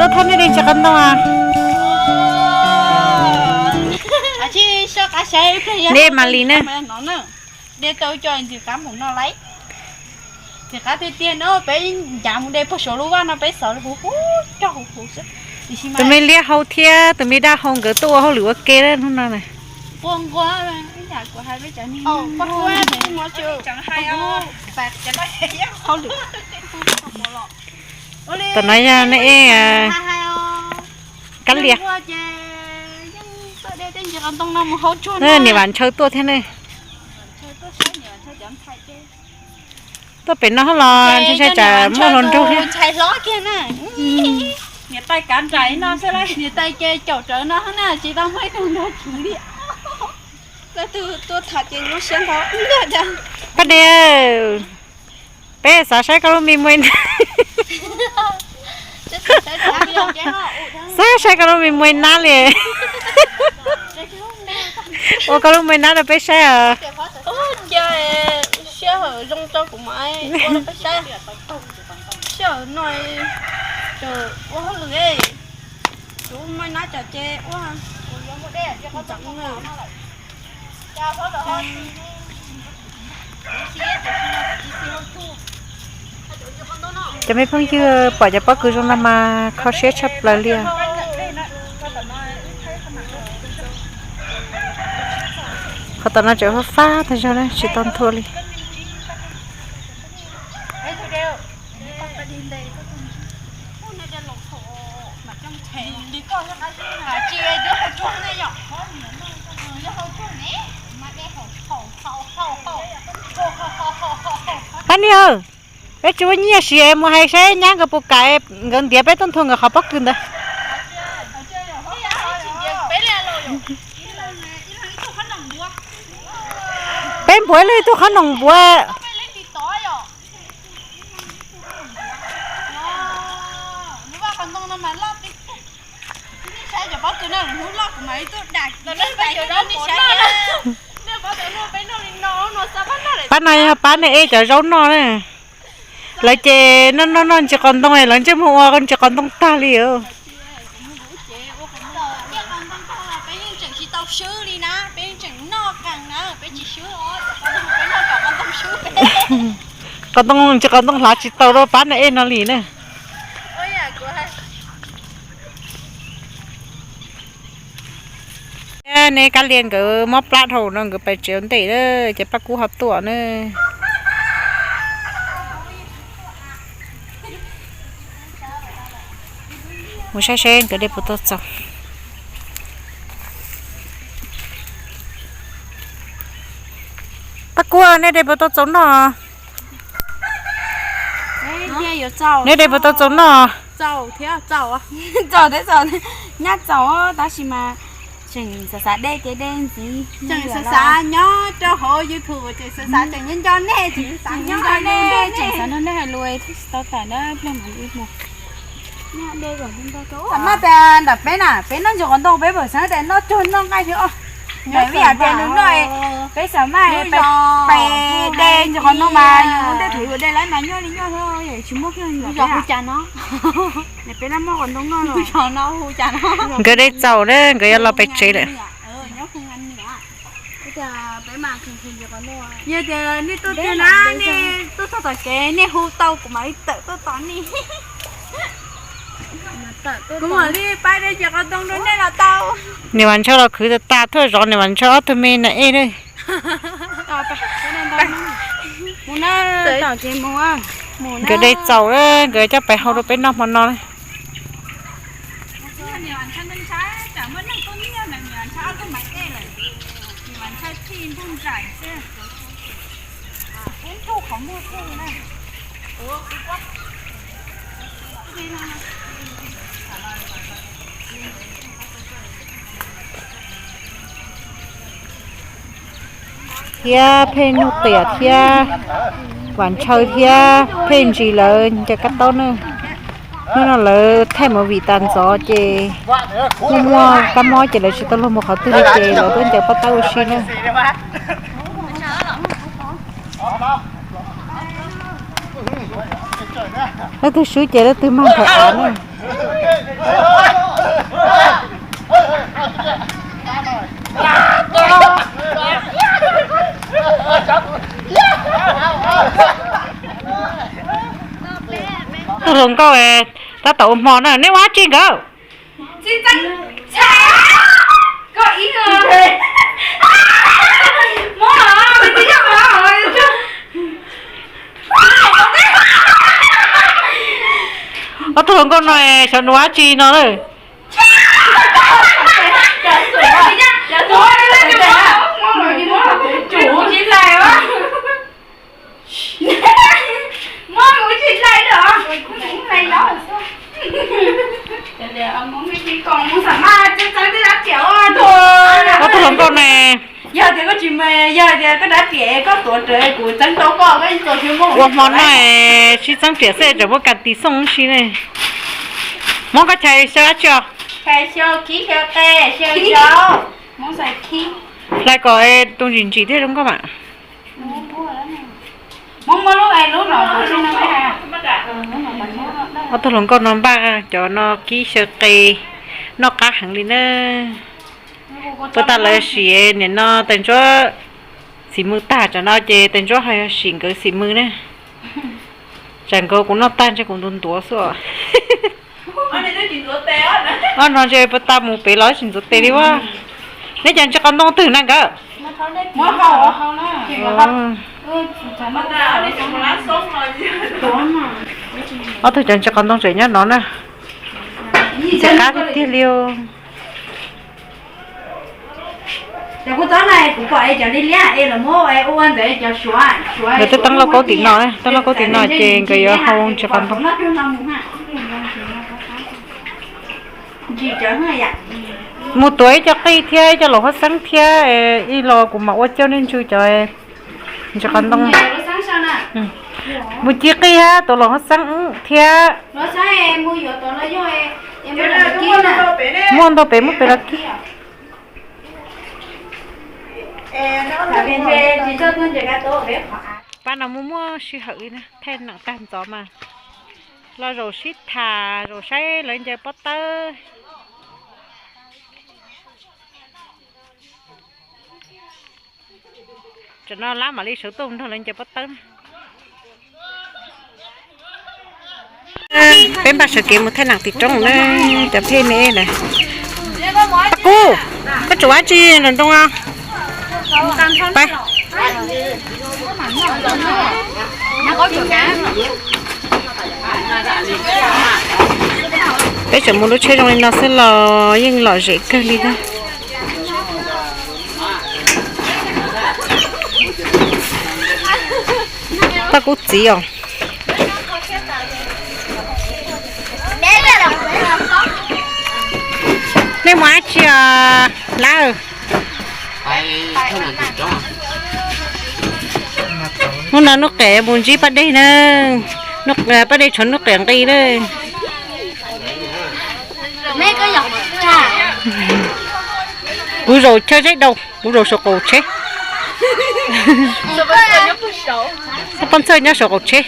Tuaj thauj nej de ntsis qos ntoo a. Nej Malis na. De tau cov ntsis qab mus no lauj. Ntsis qab tiag tiag no peb ncav mus de puag saum lub vaj no peb xauv huv huv cog huv huv xwb. Tus me liab hau thiab tus me dab hau nkawd tuaj ua hauj lwm ua ke hnub no na. Tam no yog nej ej Kab Lias, niam Vam Ntshaw tuaj thiab ne. Tuaj pem no los ntshai tsam muaj hluas nraug thiab. Niam tais kav nraim no xwb, niam tais ces caum rawv no na tsis tau muaj ib tug nrog khwv li. Koj tuaj tham ces nyuaj siab ntau. Koj de, peb xav saib koj lub me muaj ib nab. Xav saib koj lub me muaj ib nab li. Ua koj lub muaj ib nab rau peb saib os. Cia siab hawm zoo rau kuv mam ua rau peb saib. Siab hawm no, ua hauj lwm, kuv muaj ib nab cov ces ua. Cov me phooj ywg, pom cov pob kws zoo no mas kho siab tshaj plaws li os. Qhov tom no tseem fab fab tag zog na, tsis tau nthua li. Pab niag, peb tsis muaj nyiaj siv, mus hais saib nyab nkawd puas kam nkawd ntiav peb tuaj nthua nkawd qhov pob kws ntawd. Peb npuav ib leeg ib tug qhob noom npuav. Pab no yog pab nej ej cov zaub noj na. Lawv ces noj noj noj ntsis qos ntoo, lawv ntsej muag ua ntsis qos ntoo tag li os. Qos ntoo ntsis qos ntoo hlav tsis tau rau pab nej ej no li na. Nej Kab Lias nkawd mob plab dhau no nkawd pais tsev ua ntej na, ces Paj Kub ho tuaj na. Mus saib seb nkawd de puas tau txaus. Paj Kub, nej de puas tau txaus noj? Nej de puas tau txaus noj? Txaus thiab txaus, nyab txaus tab sis mas tseem xav xav de ces de ntxiv. Tseem xav xav nyob rau hauv YouTube, tseem xav xav tseem nyob nco nej, tseem xav nyob nej, tseem xav nrog nej hais lus thiaj tsis tau tawm na, pliag mam li mus. Xam maj tias ntawm peb na, peb noj ntsis qos ntoo peb pom xeeb tias noj cuag noj nqaij thiab os. Peb vim tias nws noj, peb xam maj pais de ntsis qos ntoo mas yus ua ntej thaum yus de lawm mas nyuaj li nyuaj xwb, tsis muaj hu cas no. Peb muaj qos ntoo noj. Nkawd de txaus na, nkawd yuav los pem tsev lawm. Yog tias nej tuaj tiag na, nej tuaj txog tom kev nej hu tau kuv mam li tawm tuaj tos nej. Kuv mam li pab de ntsis qos ntoo rau nej los tau. Niam Vam Ntshaw los khwv tas tas, tuaj zov niam Vam Ntshaw ob tug me nas ej na. Nkawd de txaus, nkawd coj pais hau rau peb noj hmo no na. Thiab Phej Nuj Tiam thiab Vam Ntshaw thiab Phej Ntsis lawv ncaws kab taub na. Hnub no lawv thaij movie tas ntxov ces muaj muaj kab mob ces lawv tsis tau luag mus qhov twg li ces lawv tuaj ncaws paj taub ua si na. Leej twg swb ces leej twg mag nrho av na. Tus hluas nkauj tab tom ua hmo na, neb ua dab tsi nkawd? Ob tug hluas nkauj no xyov nws ua dab tsi no na. Ob tug hluas nkauj ne, yog tias koj tsis, yog tias koj dab riam koj tuav rawv kuv txeeb rau koj, koj ua hmo no sib txeeb riam xwb tseem muab kas tis xooj si ne. Hmoob koj chais xyaw dab tsi os? Hlais kom tus ntsim ntsim thiaj zoo nkauj mas. Ob tug hluas nkauj no npaj cov no kib xyaw qe, noj qab heev li na. Puas tas lawv sim nim no tais ntsuab xim mws tag, tsam no ces tais ntsuab ho yog sim nkawd xim mws na. Tsam nkawd kuv noj tag ntshe kuv ntuav ntuav xwb os. Ob no ntshe puas tas mus pem los tsis ntxuav tes li ua. Neb cov ntsis qos ntoo twg na nkawd? Ob tug cov ntsis qos ntoo tseem nyob no na. Tsis qab tiag tiag li. Nkawd twb teeb lauj kaub tim no, teeb lauj kaub tim no ces nkawd yuav hau ntsis qos ntoo. Mus tuav ib co qij thiab ib co laum huab xeeb thiab ib los kuv mam ua coj nej ntsw cov ntsis qos ntoo. Mus ci qij hab tuav laum huab xeeb thiab. Muaj ntau pem muab pem los kib. Pab no muaj muaj sij hawm li na, thaij neem tag ntxov mas los zaum sib tham zaum saib lawv ncaws pob tawb. Tam no lab mam li sawv tuaj nrog lawv ncaws pob tawb na. Peb npaj sawv kev mus thaij neem tim roob na, cov phej me na. Paj Kub, koj tsuas ua dab tsi nraum nroog? Peb tseem mus lub tsheb zoo li no xwb los yeej lom zem kawg li thiab. Paj Kub txiv os. Nej mus dab tsi os lawm? Hnub no Nuj Qiam mus ntsib Paj Dej na. Paj Dej tshuav Nuj Qiam nqi na. Kuv zaum chaw zeb daus, kuv zaum saum qaum tsheb. Poj ntxawg nyob saum qaum tsheb.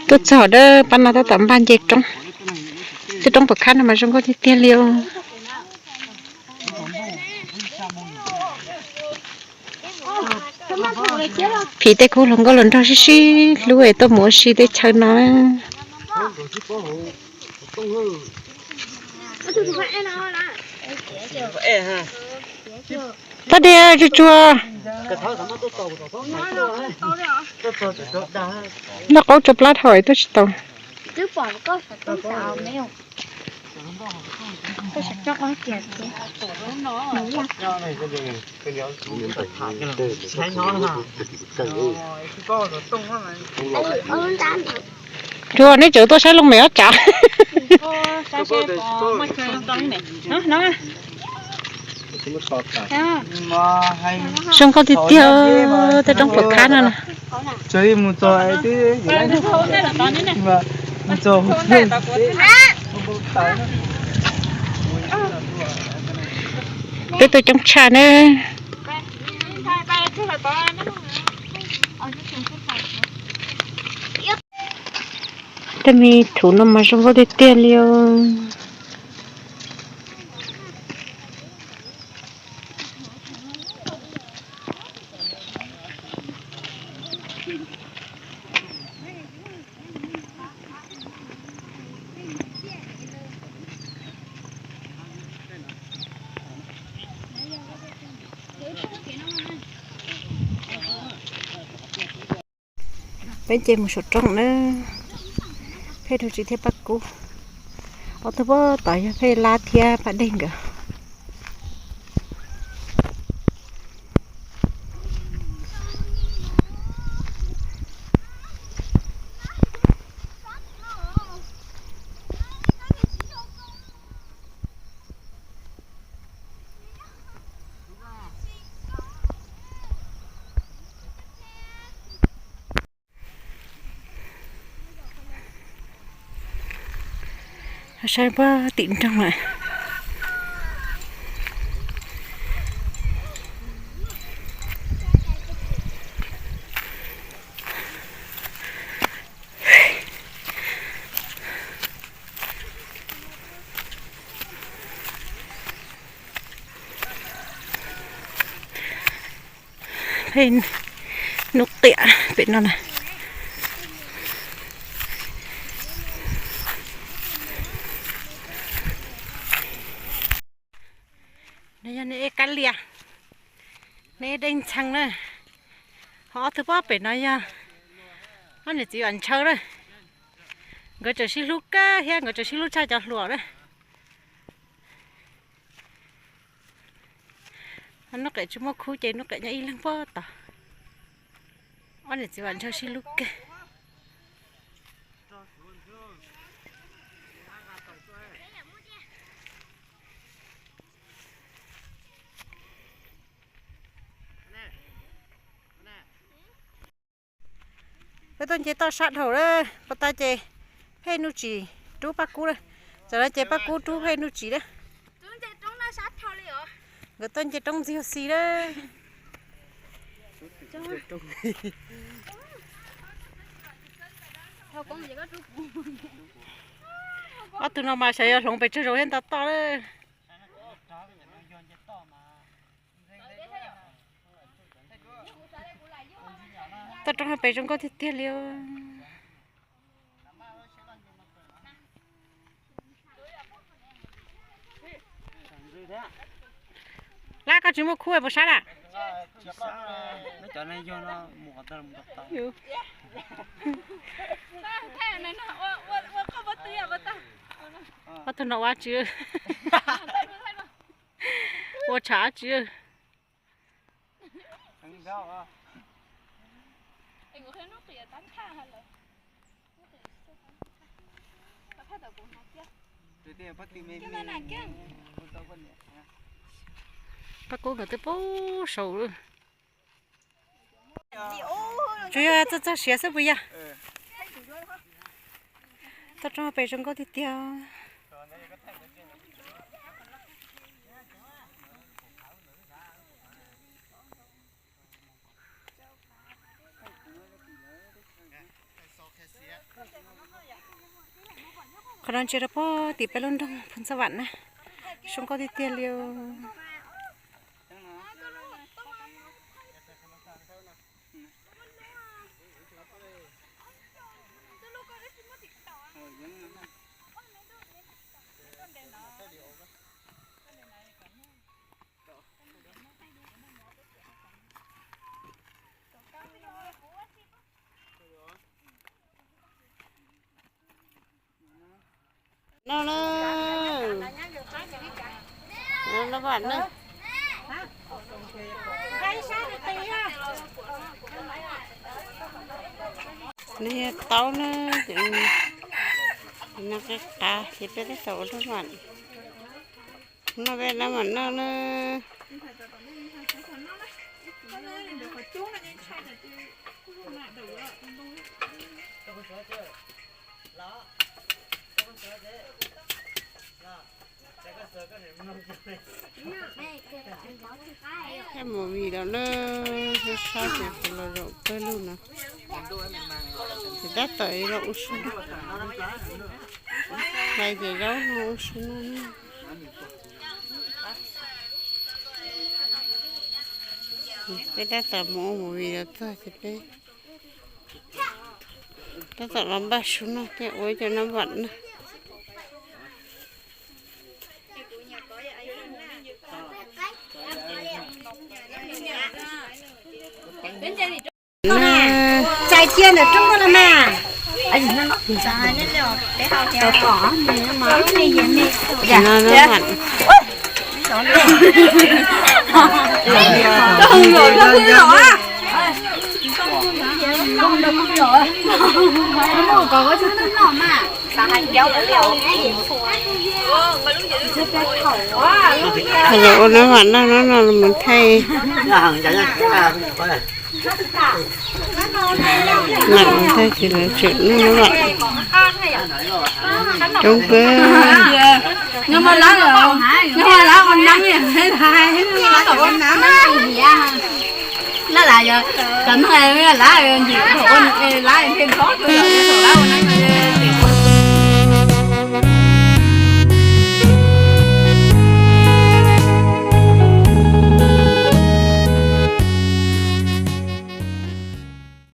Tuaj txog dawb pab no tab tom npaj nce roob. Tej roob puas khab no mas zoo nkauj tiag tiag li os. Phim tej khub hluas nkauj los nrog sib sib hlub es tuaj mus ua si teb chaws no. Paj Dej tsuag tsuag. Noj qaub tso plab dhau tuaj tsis tau. Tsuag, neb tseem tuaj saib looj mem ob tsav. Zoo nkauj tiag tiag, tej roob puas khab no na. Peb tuaj coob tshaj na. Tej me thuv no mas zoo nkauj tiag tiag li os. Peb nce mus saum roob na, Phej Nuj Tsis thiab Paj Kub. Ob tug pab tom yog Phej Lab thiab Paj Dej nkawd. Saib puag tim nroog lawm. Phej Nuj Qiam pem no na. No yog neb kab lias, neb dej ntxhee na. Ho ob tug pab pem no yog ob niam txiv Vam Ntshaw na. Nkawd tseem sib hlub kawg thiab, nkawd tseem sib hlub tshaj cov hluas na. Nuj Qiam tsis muaj khub ces Nuj Qiam nyob ib leeg puag tod. Ob niam txiv Vam Ntshaw sib hlub kawg. Peb tuaj nce toj sab dhau lawm, puag ta ces Phej Nuj Tsim rub Paj Kub lawm, tam no ces Paj Kub rub Phej Nuj Tsim lawm. Nkawd tuaj nce roob ntxiag xis lawm. Ob tug no mas xyov yog hloov pes tsawg zaus thiaj nto toj lawm. Toj roob pem zoo nkauj tiag tiag li. Lab, koj tsis muaj khub puas sab na? Ob tug no ua tsi? Ua tshav tsi? Paj Kub nkawd twb pub saud lawm. Tsuas yog txog txog siav xwb puas yog? Toj roob pem zoo nkauj tiag tiag. Qhov no ntsia rau puag tim peb lub nroog Phu Ntxawj Vam na, zoo nkauj tiag tiag li. No na, no vam na. Nws yog taub na, ces nws qab qab ces peb tab tom ua lub vam. No peb lub vam no na. Mus vim los na, sab sab ces kuv los zaum pawg lug no. Ces tab tom los ua si no, hlais cov zaub no ua si no. Peb tab tom mus ua movie los txog ces peb tab tom los npaj su no thiab ua cov nab vam na. Txais cia ntawm rooj no los mas. Ua nab vam noj no no mus thaij. Mam thaij ces lawv tseem noj nab vam coob kawg.